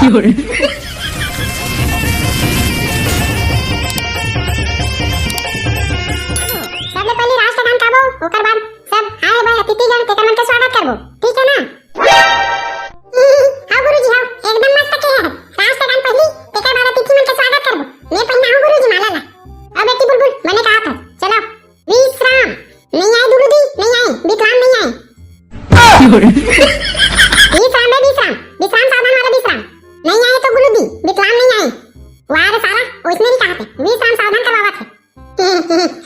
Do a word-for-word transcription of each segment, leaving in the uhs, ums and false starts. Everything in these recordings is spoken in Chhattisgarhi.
सबले पहले राष्ट्रगान गाबो, ओकर बाद सब आए हुए अतिथिगण, तेकर मन के स्वागत करबो, ठीक है ना? हाँ गुरुजी, हाँ, एकदम मस्त के है। राष्ट्रगान पहली, तेकर बाद अतिथि मन के स्वागत करबो। मैं पहनाहूँ गुरुजी माला ला। अब बेटी बुलबुल, मने कहा था, चलो। विश्राम। नहीं आए दुलू दी, नहीं आए, विश्राम नहीं आए। विश्राम बे विश्राम, विश्राम सावधान वाला विश्राम। नहीं आए तो गुलू दी, विश्राम नहीं आए। वाह रे सारा, उसने भी कहा थे, विश्राम सावधान करवावत है।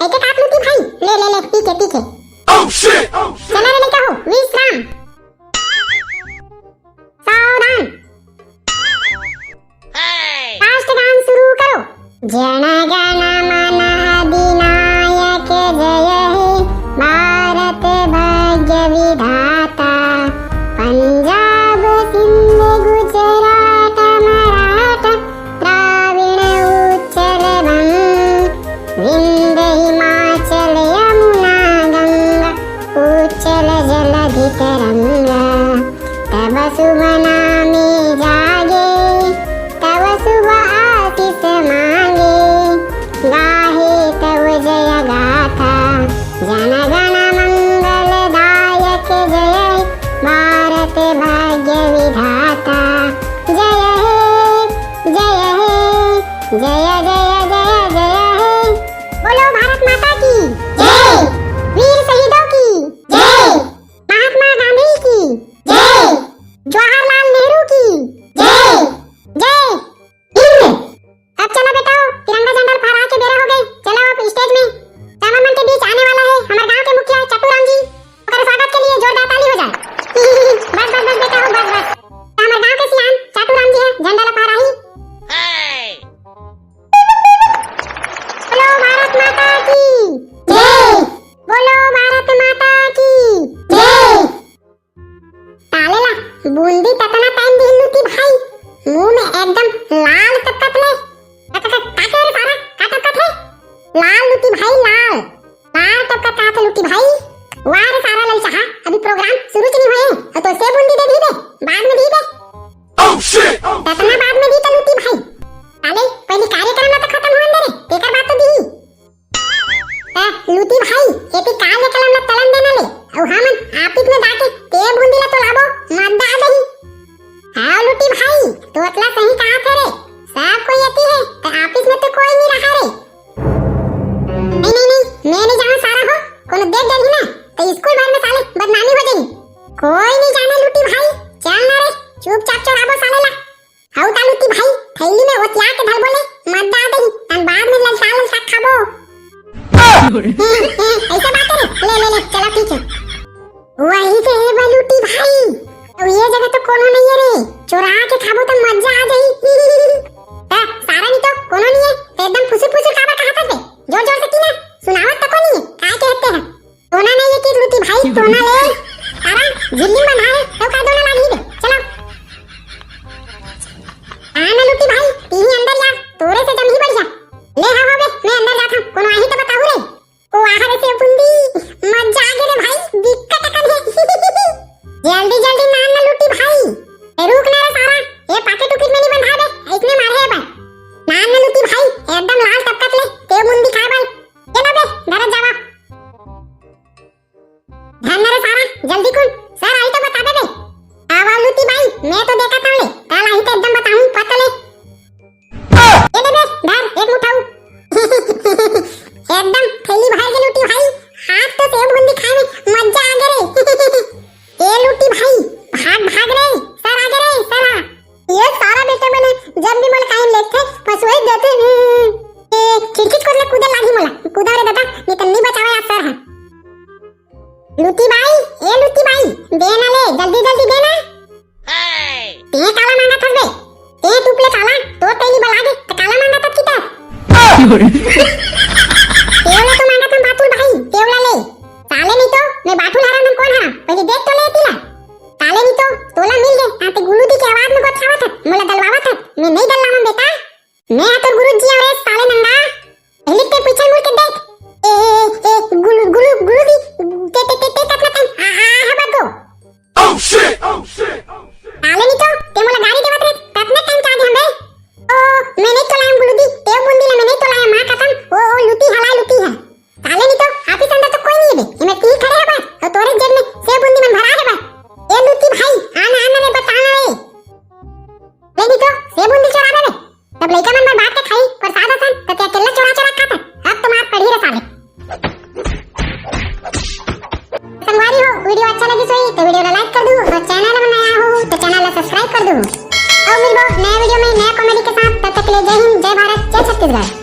ऐसे काट लूटी भाई, ले, ले, ले, ठीक है, ठीक है। चलो रे लड़का हो, विश्राम। सावधान। राष्ट्रगान शुरू करो। जन गण मन अधिनायक जय हे भारत भाग्य विधाता। पंजाब सिंध गुजरात मराठा द्राविण उच्चल बंग। विंध्य हिमाचल यमुना गंगा उच्चल जलधि तरंगा। तब शुभ नामे जागे, तब शुभ आशीष मांगे, गाहे तब जय गाथा। जन गण मंगल दायक जय हे, भारत भाग्य विधाता। जय हे, जय हे, जय जय जय जय हे। बोलो भारत माता की जय, वीर शहीदों की जय, महात्मा गांधी की जय, जवाहरलाल नेहरू की जय, जय हिंद। अब चलो बेटा, तिरंगा झंडा फहरा के बेरा हो गए। चलो अब स्टेज में। रावण मन के बीच आने वाला है हमारे गांव के मुखिया चट्टू राम जी। ओकर स्वागत के लिए जोरदार ताली हो जाए। बस, बस, बस बेटा हो, बस, बस। हमारे गांव के सियान चट्टू राम जी है, झंडा ला फहराही। बोलो भारत माता की जय। बोलो भारत माता की जय। ताले ला बूंदी ततना टाइम दिल लूटी भाई, मुंह में एकदम लाल टपकत ले। टपकत, का के रे सारा, का टपकत है? लाल लूटी भाई, लाल। लाल टपकत का थे लूटी भाई। वाह रे सारा ललचाहा, अभी प्रोग्राम शुरू च नहीं होए, और तो से बूंदी दे दी बे, बाद में दी बे। ततना बाद में दी तो लूटी भाई। ताले पहली कार्यक्रम ला तो खत्म होन दे रे, तेकर बाद तो दी। ए, लूटी भाई, एती काल के कलम ला तलन देना ले, अउ हमन आपिस में जाके ते बूंदी ला तोलाबो, मजा आ जाही। हाँ लूटी भाई, तोतला सही कहा थे रे, सब कोई एती है, तो आपिस में तो कोई नहीं रहा रे। नहीं, नहीं, नहीं, मैं नहीं जाऊँ सारा हो, कोनो देख डरही ना, तो स्कूल भर में साले बदनामी हो जाही। कोई नहीं जाने लूटी भाई, चल ना रे, चुपचाप चोराबो साले ला। हऊ का लूटी भाई, थैली में ओतिया के धरबो ले, मजा आ जाही, तन बाद में ललसा ललसा खाबो। हम्म, हम्म, ऐसा बात है रे? ले, ले, ले, चलो ठीक है। वही से है बे लूटी भाई, तो ये जगह तो कोनो नहीं है रे, चोरा के खाबो तो मजा आ जाही। ए, सारा नहीं तो कोनो नहीं है, तो एकदम फुसुर फुसुर काबर कहा था बे? जोर जोर से की ना, सुनावत तो को नहीं है, काय कहते हैं? दोना नहीं ये चीज लूटी भाई, दोना ले। तारा झिल्ली बना है, तो का दोना लागी बे? चलो। हाँ ना लूटी भाई, तीही अंदर जा, तोरे से जम ही बढ़िया। ले हाँ हो बे, मैं अंदर जाता हूँ, कोनो आही तो बताऊ रे। ओ आहा रे से बुंदी, मजा आ गए रे भाई, दिक्कत अकन है। जल्दी जल्दी नान ना लूटी भाई। ए, रुक ना रे सारा, ये पाके टुकिट में नहीं बंधा बे, इसने मारे है बे। नान ना लूटी भाई, एकदम लाल टपकत ले, ते बुंदी खाए बल। चलो बे, घर जावा। धन रे सारा, जल्दी कुन, सर आई तो बता दे बे। आवा लूटी भाई, मैं तो देखा था ले, कल आई तो एकदम बताऊं, पता ले। ये ले बे, धर, एक मुठाऊ। एकदम थैली भर के लूटी भाई, हाथ तो सेव बुंदी खाए में मजा आ गए रे। ए लूटी भाई, भाग भाग रे, सर आ गए रे, सर आ। ये सारा बेटे मने जब भी मोला काइन लेथे, फसुए देथे। ए, खिड़की खोद ले कूदे लागी मोला, कूदा रे दादा, नहीं तो नहीं बचावे आज सर है। लूटी बाई, ए लूटी बाई, दे ना ले, जल्दी जल्दी दे ना। ते काला मांगत हस बे? ते टुपले काला, तो तेली बला दे, त काला मांगत हस किता? तेवला तो मांगत हम बातुल भाई, तेवला ले। साले नहीं तो, मैं बातुल हरा नन कौन हरा, पहले देख तो ले तिला। साले नहीं तो, तोला मिल गए, ताते गुलू दी के आवाज में गोठियावत है, मोला दलवावत है, मैं नहीं दलवावन बेटा। मैं हा तोर गुरु जी अरे साले नंगा। पहले ते पीछे मुड़ के देख। ए, ए, ए, गुलू, गुलू, गुलू दी, ते, ते, ते, ते कतना टाइम आ, आ, आ, बात को। Oh shit! Oh shit! Oh shit! साले नहीं तो, ते मोला गाड़ी देवत रे, कतना टाइम अच्छा लगिस होही तो video ला like कर दू और channel में नया हो तो channel ला subscribe कर दू। और मिलबो नया video में नया comedy के साथ, तब तक के लिए जय हिंद, जय भारत, जय छत्तीसगढ़।